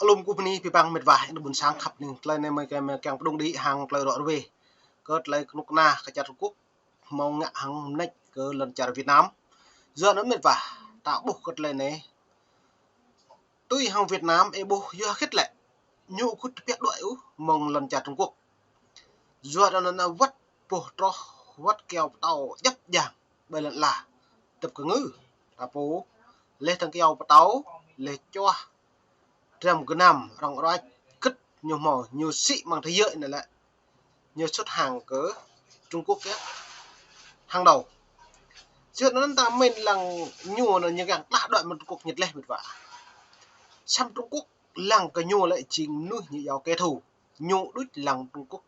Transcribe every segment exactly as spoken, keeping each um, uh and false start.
Alum kơ bni bi băng mĭt wa, ênuk ƀuôn sang khăp ning, tơlơi anei mơi kơ mơi kiăng pơdŭng đĭ hăng tơlơi ruă ruê kơ tơlơi knŭk kna kơ čar Trung Quốc mâo ngă hăng mnêč kơ lăn čar Việt Nam. Yua anăn mĭt wa, ta ƀuh kơ tơlơi anei, tui hăng Việt Nam ih ƀuh yua hgĕt lĕ ñu kơ tơbiă đuĕ ôh mơ̆ng lăn čar Trung Quốc. Yua anăn wăt boh troh, wăt kyâo pơtâo djăp jang ƀơi lăn ala, tơp kơ ngư, ta pô, leh dơ̆ng kyâo pơtâo, leh čuah drăm gơnam rŏng ruăč kĭt ñu mâo, ñu sĭ mơ̆ng thế giới anei lĕ ñu sut hăng kơ Trung Quốc yơh, hăng đao. Yua anăn ta mĭn lăng ñu anăn ñu kiăng tlah đuĕ mơ̆ng Trung Quốc ñĕt leh mĭt wa. Săm Trung Quốc lăng kơ ñu lĕ jing mnuih ñu yua kẻ thù. Ñu đuč lăng Trung Quốc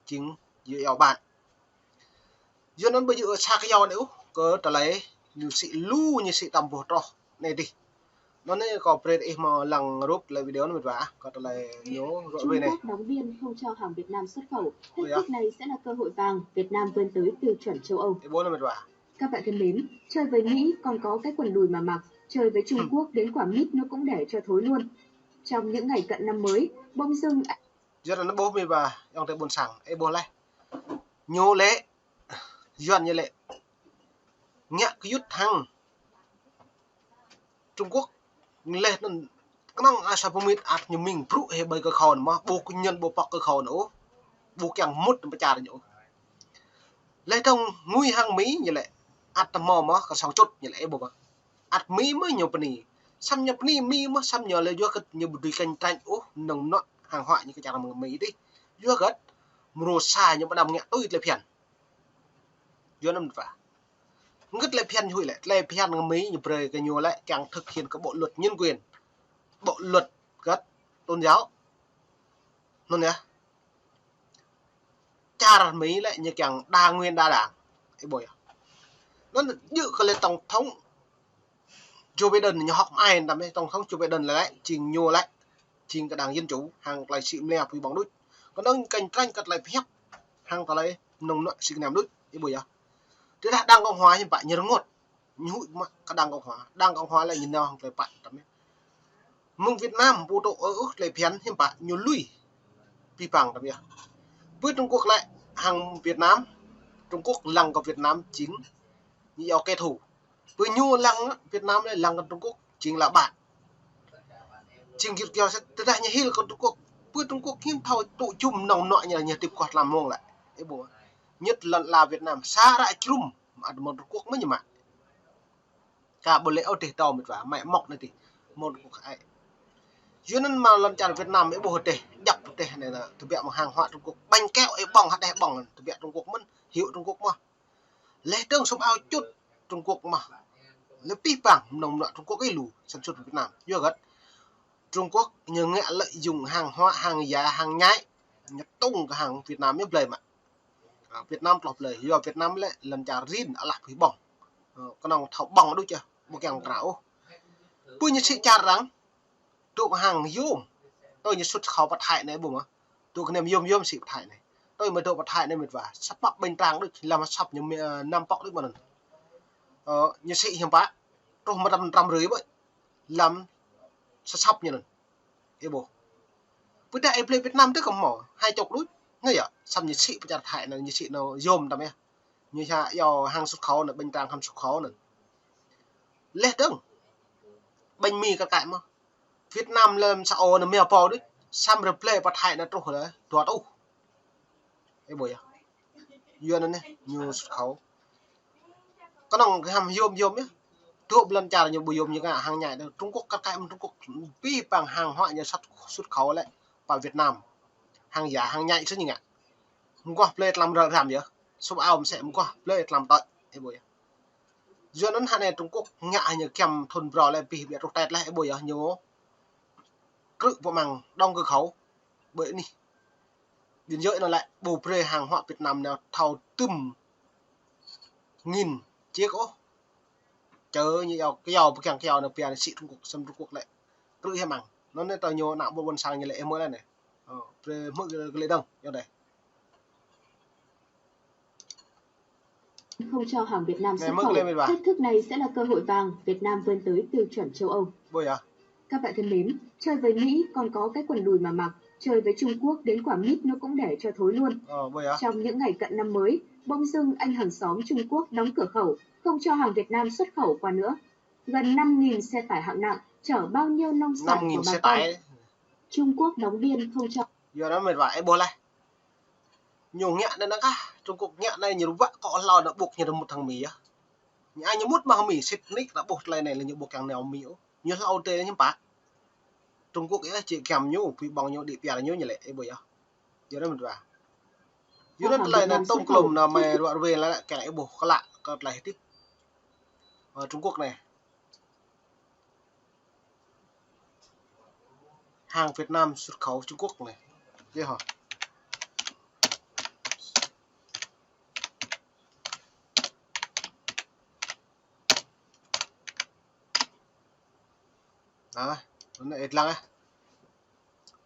jing ñu yua bạn. Yua anăn ƀu djơ̆ sa kyâo anei ôh kơ tơlơi ñu sĭ lu ñu sĭ tăm boh troh anei dih. Anăn anei kâo brei ih mâo lăng rup tơlơi video anei mĭt wa, kơ tơlơi ñu ruă ruê anei. Trung Quốc đóng biên không cho hàng Việt Nam xuất khẩu. Thách thức này sẽ là cơ hội vàng Việt Nam vươn tới tiêu chuẩn châu Âu. Ih ƀuh anei mĭt wa. Các bạn thân mến, chơi với Mỹ còn có cái quần đùi mà mặc, chơi với Trung Quốc đến quả mít nó cũng đẻ cho thối luôn. Trong những ngày cận năm mới, bông dưng Yua anăn ƀuh mĭt wa, ayŏng adei ƀuôn sang, ih ƀuh leh. Ñu lĕ, Yuăn ñu lĕ ngă kyut hăng Trung Quốc leh anăn knŏng asăp mĭt ăt ñu mĭn brŭ hĕ ƀơi kơ khôn mơh, ƀu kơ ñăn ƀu pŏk kơ khôn ôh, ƀu kiăng mŭt pơčar ñu ôh. Leh dơ̆ng ngui hăng Mi ñu lĕ ăt tơ mâo mơh kơ song čŭt ñu lĕ ih ƀuh mơh. Ăt Mi mơh ñu bơni. Săm ñu bơni Mi mơh săm ñu lĕ yua hgĕt ñu ƀu dưi kanh trañ ôh nŏng nŏ hăng huă ñu kơ čar Mi dih. Yua hgĕt mrô sa ñu ƀu đăm ngă tui tơlơi phiăn. Yua anăn wa. Hgĕt tơlơi phiăn huĭ lĕ, tơlơi phiăn Mi ñu brei kơ ñu lĕ kiăng thực hiện kơ bộ luật nhân quyền. Bộ luật hgĕt tôn giáo. Anăn yơh. Čar Mi lĕ ñu kiăng đa nguyên đa đảng. Ih ƀuh yơh. Anăn djơ̆ kơ lĕ tổng thống Joe Biden ñu hŏk mơai tam, tổng thống Joe Biden lĕ, lĕ jing ñu lĕ jing kơ đảng Dân Chủ hăng tơlơi sĭ mlia pui ƀơ̆ng đuč. Knŏng kanh trañ kơ tơlơi phiăp hăng tơlơi nŏng nŏ sĭ kơnăm đuč. Ih ƀuh yơh. Tơdah đảng Cộng hòa hiư̆m pă ñu rơngot. Ñu huĭ mă kơ đảng Cộng hòa. Đảng Cộng hòa lĕ ñu nao hăng tơlơi pă tam yơh. Mơ̆ng Việt Nam ƀu tŭ ơ ôh tơlơi phiăn hiư̆m pă ñu lui. Bi băng tam yơh. Pơ Trung Quốc lĕ hăng Việt Nam, Trung Quốc lăng kơ Việt Nam jing ñu yua kẻ thù. Pơ ñu lăng Việt Nam lĕ lăng kơ Trung Quốc jing là bạn. Jing gĭt kyâo sĕt tơdah ñu hil kơ Trung Quốc. Pơ Trung Quốc hiư̆m thâo tŭ jum nŏng nŏ ñu ñu tĭp kơ tlam mông lĕ. Ih ƀuh. Ñĕt lăn ala Việt Nam sa ră črŭm mă tơ mơ̆ng Trung Quốc mơh ñu mă. Ka ƀu lĕ ôh dih tâo mĭt wa, mă mŏk anei dih. Mơ̆ng Trung Quốc ai. Yua anăn mă lăn čar Việt Nam ih ƀuh dih, djăp dih anei nă, tơbiă mơ̆ng hàng hóa Trung Quốc. Bánh kẹo ih ƀơ̆ng hăt dih ƀơ̆ng, tơbiă Trung Quốc mơ̆n, hiệu Trung Quốc mơh. Leh dơ̆ng sum ao čŭt Trung Quốc mơh. Lĕ bi băng nŏng nŏ Trung Quốc ih lu sản xuất Việt Nam. Yua hgĕt Trung Quốc ñu ngă lợi dụng hàng hóa, hàng giả, hàng nhái. Ñu tŭng kơ hàng Việt Nam ñu blei mă. Ơ, Việt Nam tloh blei, yua Việt Nam lĕ lăn čar rin alah pui ƀơ̆ng. Ơ, knŏng thâo ƀơ̆ng đuč yơh, ƀu kiăng kra ôh. Pơ ñu sĭ čar arăng, dôk hăng yôm. Tui ñu sut khâu pă Thái anei ƀuh mơh. Dôk kơ nem yôm yôm sĭ pă Thái anei. Tui mơ̆ dôk pă Thái anei mĭt wa. Săp pă ƀêñ trang đuč, lăm săp ñu mi-, ơ, năm pŏk đuč mơ̆n. Ơ, ñu sĭ hiư̆m pă. Truh mă trăm, trăm rưỡi ƀuh. Lăm săp săp ñu anăn. Ih ƀuh. Pơdah ih blei Việt Nam tơ kơ mâo, hai chục đuč. Ngă yơh, săm ñu sĭ pơ čar Thái anăn, ñu sĭ nao yôm tam yơh. Ñu sa yua hàng xuất khẩu anăn, ƀêñ trang hàng xuất khẩu anăn. Leh dơ̆ng. Ƀêñ Mi kơ kai mơh. Việt Nam lăm sa ô anăn mia pô đuč. Săm rơblei pă Thái anăn truh lĕ dua tuh. Ih ƀuh yơh. Yua anăn anei, ñu xuất khẩu. Knŏng kơ hăm yôm yôm yơh. Dôk ƀơi lăn čar ñu ƀu yôm ñu ngă hàng nhái dơ̆ng. Trung Quốc kơ kai mơ̆ng Trung Quốc bi băng hàng hóa ñu săt xuất khẩu lĕ pă Việt Nam. Hàng giả, hàng nhái sĭt ñu ngă. Mguah blei tlam rơ̆ răm yơh. Sum ao msĕ mguah blei tlam tơč. Ih ƀuh yơh. Yua anăn hă anei Trung Quốc ngă ñu kiăm thŭn brâo lĕ bi biă truh tet leh ih ƀuh yơh ñu. Krư̆ pô măng đóng cửa khẩu. Ƀơi anih. Biên giới anăn lĕ ƀu brei hàng hóa Việt Nam nao thâo tŭm nghìn chiếc ôh. Čơ ñu yua kyâo, pơkiăng kyâo nao pia sĭ Trung Quốc, săm Trung Quốc lĕ. Krư̆ hĕ măng. Anăn anei tơ ñu ană ƀuôn ƀuôn sang ñu lĕ ih mơ̆ leh anei. Ơ, brei hmư̆ kơ lĕ dơ̆ng, yơh dih. Không cho hàng Việt Nam xuất khẩu. Thách thức này sẽ là cơ hội vàng Việt Nam vươn tới tiêu chuẩn châu Âu. Ƀuh yơh. Các bạn thân mến, chơi với Mỹ còn có cái quần đùi mà mặc, chơi với Trung Quốc đến quả mít nó cũng đẻ cho thối luôn. Ơ, ƀuh yơh. Trong những ngày cận năm mới, bỗng dưng anh hàng xóm Trung Quốc đóng cửa khẩu, không cho hàng Việt Nam xuất khẩu qua nữa. Gần năm nghìn xe tải hạng nặng chở bao nhiêu nông sản của bà con. Trung Quốc đóng biên không cho. Yua anăn mĭt wa, ih ƀuh leh. Ñu ngă anei năng kah, Trung Quốc ngă anei ñu ruă kơ hlâo anăn ƀuh ñu mŭt hŏng Mi yơh. Ñu, ñu mŭt mơh hŏng Mi, sĭt nik ta ƀuh tơlơi anei lĕ ñu ƀuh kiăng nao Mi ôh. Ñu hlâo tê ñu pă. Trung Quốc yơh či giăm ñu, pui ƀơ̆ng ñu, đĭ piar ñu ñu lĕ, ih ƀuh yơh. Yua anăn mĭt wa. Yua anăn tơlơi anăn tŭm klŭm anăn mơ̆ng ruă ruê lĕ kiăng ih ƀuh klă kơ tơlơi hdĭp. Ơ, Trung Quốc anei. Hàng Việt Nam xuất khẩu Trung Quốc anei. Yơh hŏ. Anăn, anăn ih dlăng ah.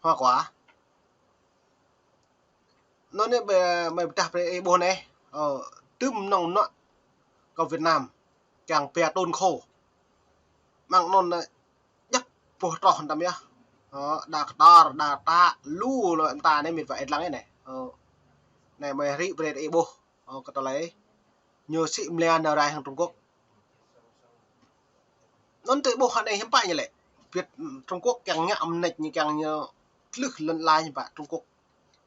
Hoa quả. Anăn anei ƀai, ƀai pơdah brei ih ƀuh anei. Ơ, tŭm nŏng nuă kơ Việt Nam. Kiăng pia tôn khô. Mơ̆ng anăn anei, djăp boh troh mtam yơh. Ơ, đa ktar, đa tă, lu lŏ mta anei mĭt wa ih dlăng anei. Ơ, anei ƀai hriê brei ih ƀuh. Ơ, kơ tơlơi ñu sĭ mlia nao rai hŏng Trung Quốc. Anăn tơ ih ƀuh anei hiưm pă ñu lĕ. Việt, Trung Quốc kiăng ngă mnêč ñu kiăng ñu tlưh lăn ala ñu pă Trung Quốc.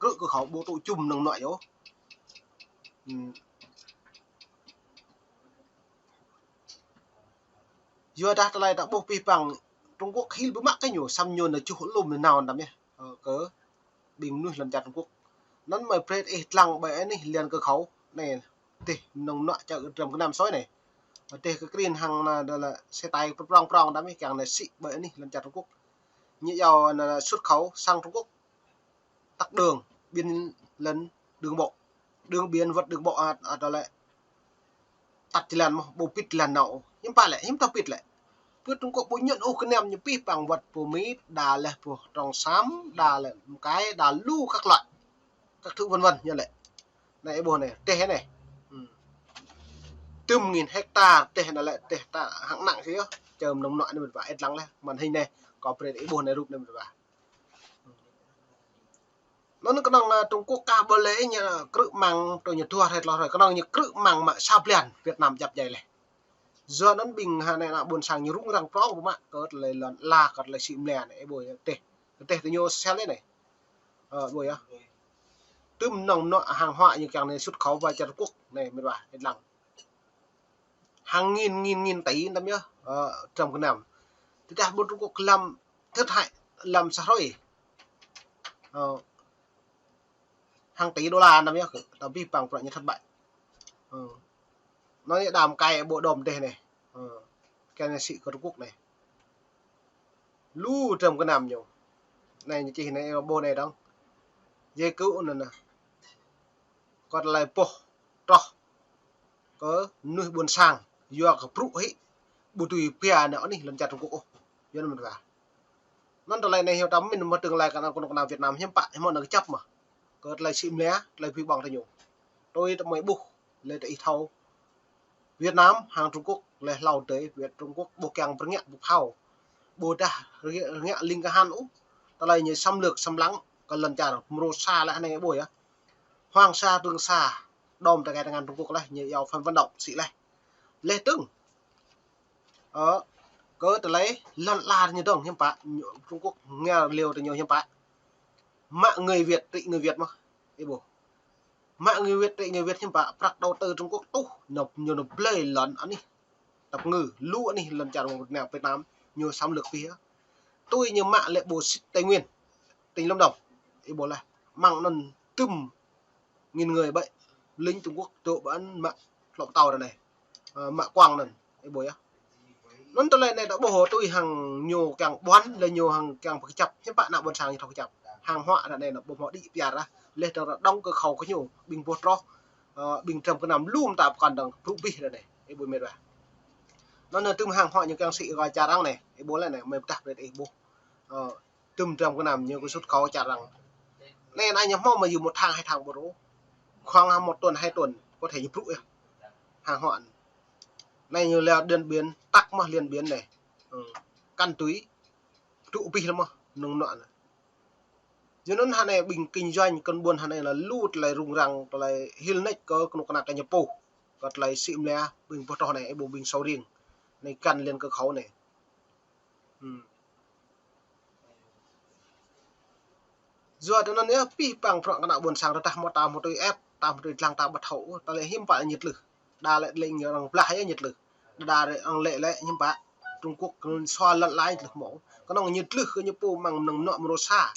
Krư̆ kơ khâu ƀu tŭ čŭm nŏng nuă yơh. Hmm. Yua dah tơlơi ta ƀuh pih păng Trung Quốc hil ƀu mă kơ ñu, săm ñu nao čuh lŭm nao mtam yơh. Ơ, kơ ƀing mnuih lăn čar Trung Quốc. Anăn mơ̆ng brei ih dlăng ƀai anih liên kơ khâu. Anei, dih nŏng nuă čar Trump kơ năm soi anei. Dih kơ krin hăng anăn dah lĕ xe tải prŏng prŏng mtam yơh kiăng anei sĭ ƀai anih lăn čar Trung Quốc. Ñu yua anăn xuất khẩu sang Trung Quốc. Tăk đường, biên lăn đường bộ. Đường biên wăt đường bộ, ơ, ơ, dah lĕ tăt jơlan mơh, ƀu pĭt jơlan nao. Hiưm pă lĕ, hiưm tah pĭt lĕ. Pơ Trung Quốc ƀu ñăn ôh kơ năm ñu pih păng wăt pơ Mi, đa leh pơ Trông Sam, đa leh mkei, đa lu các loại. Các thứ vân vân ñu lĕ. Anei ih ƀuh anei, teh anei. Hmm. Tŭm nghìn hecta teh anăn lĕ, teh ta hăng năng sih yơh. Čơm nŏng nuă anei mĭt wa ih dlăng leh, màn hình anei. Kâo brei ih ƀuh anei rup anei mĭt wa. Anăn knŏng, ơ, Trung Quốc kah ƀuh leh ñu krư̆ mơ̆ng tơ ñu dua hruê tlâo hruê, knŏng ñu krư̆ mơ̆ng mă sa blan Việt Nam djăp djai leh. Yua anăn ƀing anei ană ƀuôn sang ñu rŭng răng prŏng ƀu mă kơ tơlơi lăn ala kơ tơlơi sĭ mlia anei, ih ƀuh yơh, teh. Teh tơ ñu sel anei. Ơ, ih ƀuh yơh. Tŭm nŏng nuă hàng hóa ñu kiăng anei xuất khẩu ƀai čar Trung Quốc anei mĭt wa ih dlăng. Hàng nghìn, nghìn, nghìn tỷ mtam yơh, ơ, Trump kơ năm. Tơdah ƀuôn Trung Quốc lăm thiệt hại lăm sa hruê. Ơ, hàng tỷ đô la mtam yơh, ta pih păng prăk ñu thất bại. Ơ. Anăn đa mkei ƀuh đom dih anei. Ơ. Kiăng anei sĭ kơ Trung Quốc anei. Lu Trump kơ năm ñu. Anei ñu čih anei ƀuh anei dơ̆ng. Dê kơ anăn anei. Kơ tơlơi boh troh kơ mnuih ƀuôn sang, yua kơ brŭ hĭ ƀu dưi pia nao anih lăn čar Trung Quốc ôh. Yua anăn mĭt wa. Anăn tơlơi anei hiu tăm mĭn mơ̆ng tương lai kơ anăn knŭk kna Việt Nam hiưm pă, hiưm mâo nao kjăp mơh. Kơ tơlơi sĭ mlia, tơlơi pui ƀơ̆ng tơ ñu. Tui tơ mơi ƀuh, leh tơ ih thâo. Việt Nam hăng Trung Quốc leh hlâo dih, Việt Trung Quốc ƀu kiăng pơrngă ƀu phao. Ƀudah rngă, rngă ling kahan ôh. Tơlơi ñu xâm lược, xâm lăng kơ lăn čar, mrô sa leh anei ih ƀuh yơh. Hoàng Sa, Trường Sa, đom tơ kơ tơngan Trung Quốc leh, ñu yua phần vận động sĭ leh. Leh dơ̆ng. Ơ, kơ tơlơi lăn ala ñu dơ̆ng hiưm pă, ñu, Trung Quốc ngă liu tơ ñu hiưm pă. Mă người Việt, trị người Việt mơh, ih ƀuh. Mă người Việt, trị người Việt hiưm pă, prăk đầu tư Trung Quốc tuh, nộp, ñu nộp blei lăn anih. Tăp ngư, lu anih lăn čar Việt Nam, Việt Nam, ñu xâm lược pih. Tui ñu mă leh ƀuh sĭt Tây Nguyên, tỉnh Lâm Đồng, ih ƀuh leh. Mơ̆ng anăn tŭm nghìn người ƀai lính Trung Quốc dôk ƀăn mă klŏ tâo anăn anei. Ơ, mă quăng anăn, ih ƀuh yơh. Anăn tơlơi anei ta ƀuh tui hăng ñu kiăng ƀuăn, leh ñu hăng kiăng pơkjăp, hiưm pă ană ƀuôn sang ñu thâo kjăp. Hàng hóa anăn anei anăn ƀuh mâo đĭ piar ah, leh dơ̆ng đŏng kơ khâu kơ ñu, ƀing boh troh, ơ, ƀing Trump kơ năm lu mta pơkăn dơ̆ng, brŭ pih anăn anei, ih ƀuh mĭt wa. Anăn anei tŭm hàng hóa ñu kiăng sĭ kơ čar arăng anei, ih ƀuh leh anei, mơi pơdah brei ih ƀuh. Ơ, tŭm Trump kơ năm ñu kơ xuất khẩu čar arăng. Anei anăn ñu hmâo mă yua một tháng, hai tháng ƀu rô. Khoảng một tuần, hai tuần, có thể ñu brŭ yơh. Hàng hóa. Anei ñu leo Điện Biên, tăk mơh Điện Biên anei. Ơ, căn tùy. Tŭ pih leh mơh, mnơ̆ng mnuă anăn. Yua anăn hŏng anei ƀing kinh doanh, kơ ƀuôn hŏng anei lŏ lu tơlơi rŭng răng, tơlơi hil nač kơ knŭk kna kơ ñu pô. Kơ tơlơi sĭ mlia, ƀing boh troh anei, ih ƀuh ƀing sâo riêng. Anei kăn liên cơ khẩu anei. Yua anăn yơh, pih păng prŏng kna ƀuôn sang, tơdah mâo ta mâo tui ĕp, ta mâo tui dlăng ta ƀu thâo, tơlơi hiam pă ñu tlưh. Đa lĕ lĕ ñu arăng blah yơh ñu tlưh. Đa đa arăng lĕ lĕ hiam pă. Trung Quốc kơ sua lăn lai tlưh mâo. Knŏng ñu tlưh kơ ñu pô mơ̆ng mnơ̆ng mnuă mrô sa.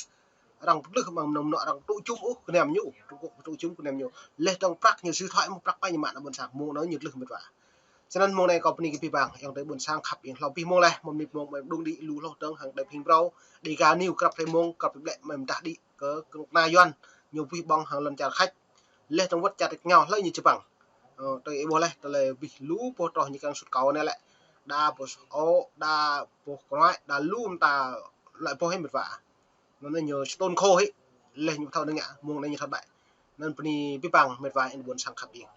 Arăng tlưh mơ̆ng mnơ̆ng mnuă arăng tŭ čŭm ôh, kniêm ñu. Trung Quốc tŭ čŭm kniêm ñu. Leh dơ̆ng prăk ñu sư thoại mơ̆ng prăk pă ñu mă ană ƀuôn sang. Mông anăn ñu tlưh mĭt wa. Snăn mông anei kâo bơni kơ pih păng, ayŏng adei ƀuôn sang khăp ing hlâo pih mông leh, mâo mnĭt mông mơ̆ng đŭng đĭ lu hlâo dơ̆ng hŏng đei phing brâo, Dega News krăp hruê mông, krăp hruê ƀlĕ mơ̆ng mdah đĭ kơ knŭk kna Yuăn, ñu pih ƀơ̆ng hŏng lăn čar Khač. Leh dơ̆ng wăt čar tač êngao hlei ñu čpăng. Ơ, tui ih ƀuh leh, tơlơi bi lu boh troh ñu kăng sut kâo anei lĕ. Đa boh ôh, đa boh knuă, đa lu mta lĕ boh hĕ mĭt wa. Anăn ñu stone cold hĕ, leh ñu thâo năng ngă, mông anei ñu thâo ƀai. Anăn bơni pih păng mĭt wa ing ƀuôn sang khăp ing.